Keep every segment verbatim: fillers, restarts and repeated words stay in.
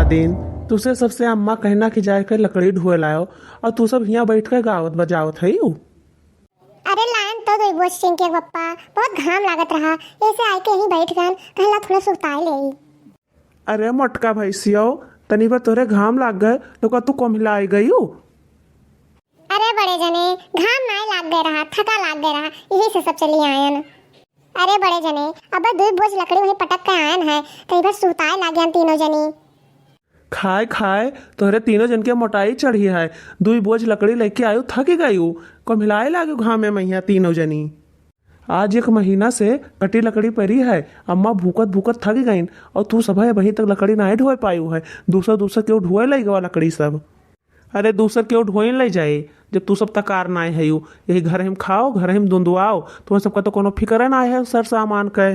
दिन तुसे सबसे अम्मा कहना कि जाए के लकड़ी ढोए लायो, और तू सब हियाँ बैठ के गावत बजावत है यू। अरे लायन तो दुई बोझ चिंकी के पप्पा, बहुत घाम लागत रहा, ऐसे आए के यहीं बैठ गन, कहला थोड़ा सुताए ले। अरे मोटका भैंसियो, तनी भर तोहरे घाम लाग गए, तो का तू कोम्हिलाए गयू? अरे बड़े जने, घाम नाय लाग गए रहा, थका लाग गए रहा, यही से सब चली आयन। अरे बड़े जने, अब दुई बोझ लकड़ी वहीं पटक के आयन है, तनी भर सुताए लाग गयन तीनों जनी। खाए खाए तोहरे तीनों जन के मोटाई चढ़ी है, दुई बोझ लकड़ी लेके आयू, थकी गयू, कोम्हिलाए लागू घामे महिया तीनों जनी। आज एक महीना से कटी लकड़ी परी है, अम्मा भूकत भूकत थक गईन, और तू सब है वहीं तक लकड़ी नाहीं ढोए पायू है। दूसर दूसर केहू ढोए लई गवा लकड़ी सब। अरे दूसर केहू ढोए लई जाए, जब तू सब तकार नाहीं है यू। यही घर हम खाओ, घर हम दुंदुआओ, तुम्हें सबका तो कोनो फिकर नाहीं है सर सामान के।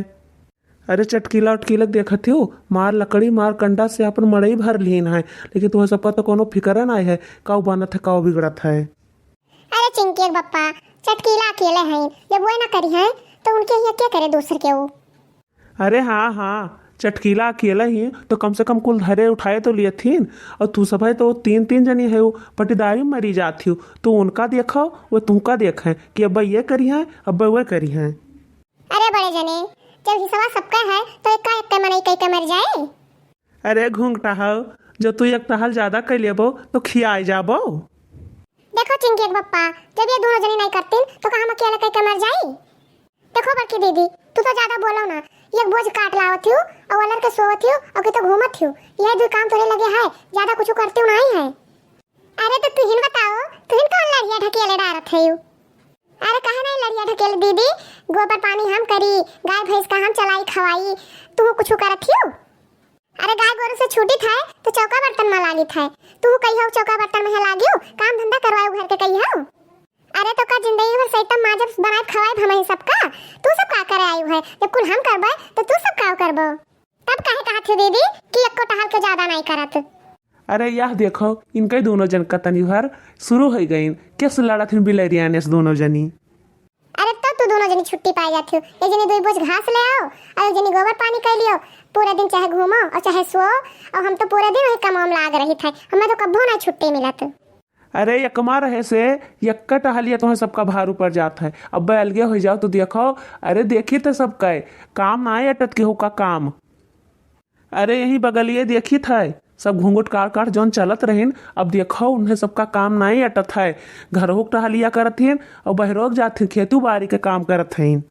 अरे चटकीला उटकीला देखत हो, मार लकड़ी मार कंडा से अपन मड़ई भर लीन है, लेकिन तुम्हें सबका तो कोनो फिकर नाहीं है, काऊ बनत है काऊ बिगड़त है। अरे चिंकी के बप्पा, चटकीला अकेले हैं, जब वह ना करी हैं तो उनके हियाँ क्या करे दूसर केहू? अरे हाँ हाँ, चटकीला अकेले ही तो कम से कम कुल धरे उठाए तो लियथिन। और तू सब है तो तीन तीन जनी है, पटीदारी मरी जात हो, तू उनका देखो, वो तुमका देखे कि अब ये करी हैं, अब वह करी हैं। अरे बड़े जने, जब हिसवा सबका है तो एक का एक के मनई कई के मर जाए। अरे घूंघटा हव, जो तू एक टहल ज्यादा कइ लेबो तो खियाए जाबो। देखो चिंकी के बप्पा, जब ये दोनों जनी नहीं करतीन तो का हम अकेले कई के मर जाई? देखो बड़की दीदी, तू तो ज्यादा बोलो ना, एक बोझ काट लावत हो और वलर के सोवत हो और कि तो घूमत हो, यह दो काम तोरे लगे है, ज्यादा कुछ करते नहीं है। अरे तो तुहिन बताओ, तुहिन कौन लड़िया ढकेले डारत है यू? अरे काहे नहीं लड़िया ढकेले दीदी, गोबर पानी हम करी, गाय भैंस का हम चलाई खवाई, तू कुछ करत हो? अरे गाय गोरू से छूटी थाय तो चौका बर्तन में लागी थाय। तू कही हो चौका बर्तन में लागियो, काम धंधा करवाओ घर के कही हो। अरे तो का जिंदगी भर सही तब माँ जब बनाए खवाए भमही सबका, तू सब का करे आयु है? जब कुल हम करबे तो तू सब का करबो? तब काहे कहत हो दीदी कि एको टहल के ज्यादा नहीं करत? अरे यह देखो, इनके दोनों जन का तनी भर शुरू हो गईन, कैसे लड़त हिन बिलरिया ने दोनों जनी। अरे तो तू दोनों जनी छुट्टी पाए जाती हो, एक जनी दुई बोझ घास ले आओ और एक जनी गोबर पानी कर लियो। पूरे दिन चाहे घूमो और चाहे सोओ, और हम तो पूरे दिन वही कमाम लाग रही थे, हमें तो कब्बो ना छुट्टी मिलत। अरे यकमा रहे से यक्का टहलिया तुम्हें सबका भार ऊपर जात है, अब अलगे हो जाओ तो देखो। अरे देखी तो सब कहे काम ना अटत केहू का काम। अरे यही बगलिए देखित है, सब घूंघट काढ़ काढ़ जौन चलत रहिन, अब देखो उन्हें सबका काम नाहीं अटत है। घरहू के टहलिया करत हिन और बहरोक जात हिन, खेतू बारी के काम करत हइन।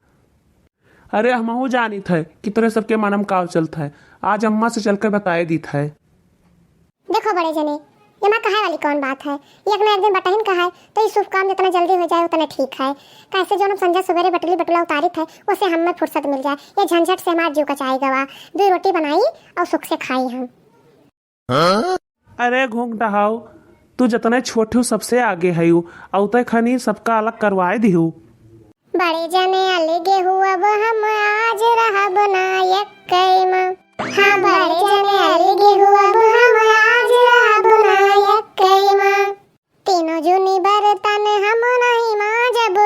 अरे हमहू जानित है कि तोरे सबके मनम काव चलत है, आज अम्मा से चल के बताए दीत है। देखो बड़े जने, एमा कहे वाली कौन बात है? एक ना एक दिन बटहिन का है, तो ई शुभ काम जितना जल्दी हो जाए उतना ठीक है। कैसे जौन हम संझा सुबेरे बटुली बटुला उतारित है, उससे हमें फुर्सत मिल जाए। ये झंझट से हमार जीव कचाई गवा, दो रोटी बनाई और सुख से खाई हम। अरे घूंघटा हव, तू जतने छोट हो सबसे आगे है, अउते खनी सबका अलग करवाए दिहू। बड़े जने अलगे हुअब हम, आज रहब ना यक्कई मा। हाँ, बड़े जने अलगे हुअब हम, आज रहब ना यक्कई मा। तीनों जूनी बर्तन हम नहीं मांजब,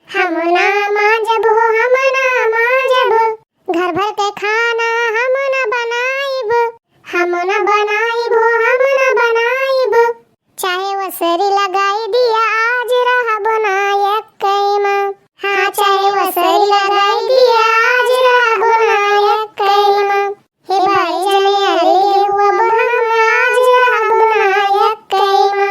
हम ना मांजब हो, हम ना मांजब। घर भर के खाना हम ना बनाइब, हम ना बनाइब हो, हम ना बनाइब। चाहे वसरी लगाई दिया, आज रहब ना यक्कई मा। हाँ, चाहे वसरी लगाई दिया, आज रहब ना यक्कई मा। हे बड़े जने अलगे हुअब हम, आज रहब ना यक्कई मा।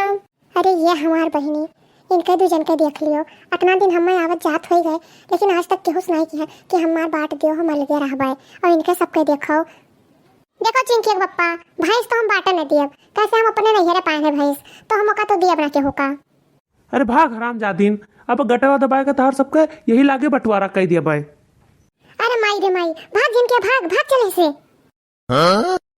अरे ये हमार बहिनी, इनके दू जन के देख लियो। अतना दिन हमें आवत जात होई गए, लेकिन आज तक केहू से नाहीं किहे कि हमार बाट दियो, हम अलगे रहबे। और इनके सबके देखो, देखो चिंकी के बप्पा, भैंस तो हम बाटे न दियब, कैसे हम अपने नैहरे पाए हैं भैंस, तो हम ओका तो दियब ना केहू का। अरे भाग हराम जादिन, अब गटवा दबाए के तहार सबके यही लागे बंटवारा कई दिया बाय। अरे माई रे माई, भाग जिनके भाग, भाग चले से।